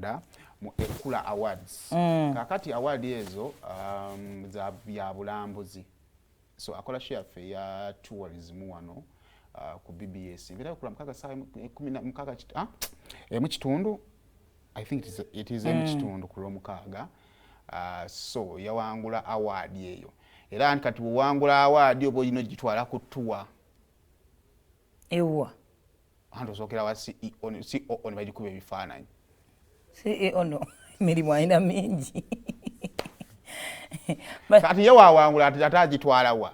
Uganda mu Ekula Awards. Kakati award ezo za bya bulambuzi. So akola show yaffe ya tourism wano ku BBS, mbeera kula 6 saa 16 emu kitundu, I think it is emu kitundu ku Lwomukaaga. So yawangula award eyo, era nti kati bwewangula award oba olina ogitwala ku tour. Ewa? Anti osookera wa CEO, CEO ne bagikuba ebifaananyi. CEO no emirimu alina mingi. Kati ye wawangula ate agitwala wa?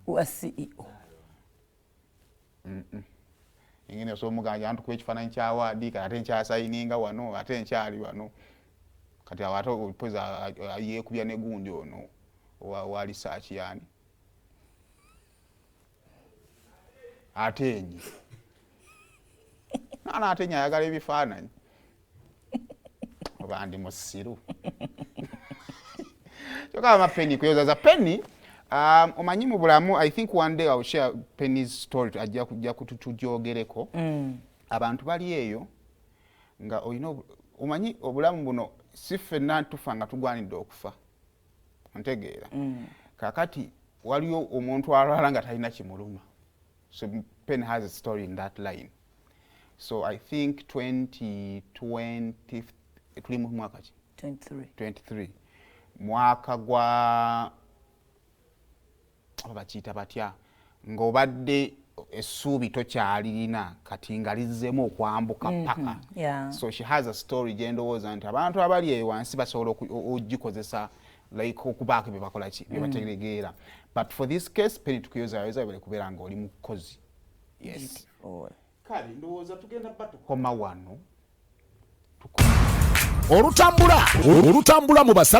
Wa CEO. Engene osobola omuganja nti kuba ekifaananyi kya award, kati ate nkyasayininga wano, ate nkyali wano. Kati awo ate poza yeekubya ne gundi ono wa research yani atenyi nana atenyi ayagala ebifaananyi, oba ndi musiru. Kyokka mama Penny kuyozaza Penny, omanyi mu bulamu, I think one day I will share Penny's story, ajja kujja kutujoogereko. Abantu bali eyo nga olina omanyi obulamu buno si ffenna tufa nga tugwanidde okufa, ntegeera. Kakati waliwo omuntu alwala nga talina kimuluma. So Penny has a story in that line. So I think 2020, tuli mu mwaka ki? 23. 23, mwaka gwa aba bakiyita batya, ng'obadde essuubi tokyalirina, kati nga lizzeemu okwambuka paka. So she has a story gye ndowooza nti abantu abali eyo wansi basobola ogikozesa like okubaako bye bakola ki, bye bategeera. But for this case, Penny, tukuyozayoza bale kubeera nga oli mukozi, yes. Beautiful. Kale ndowooza tugenda ba tukoma wano. Olutambula olutambula mu basala.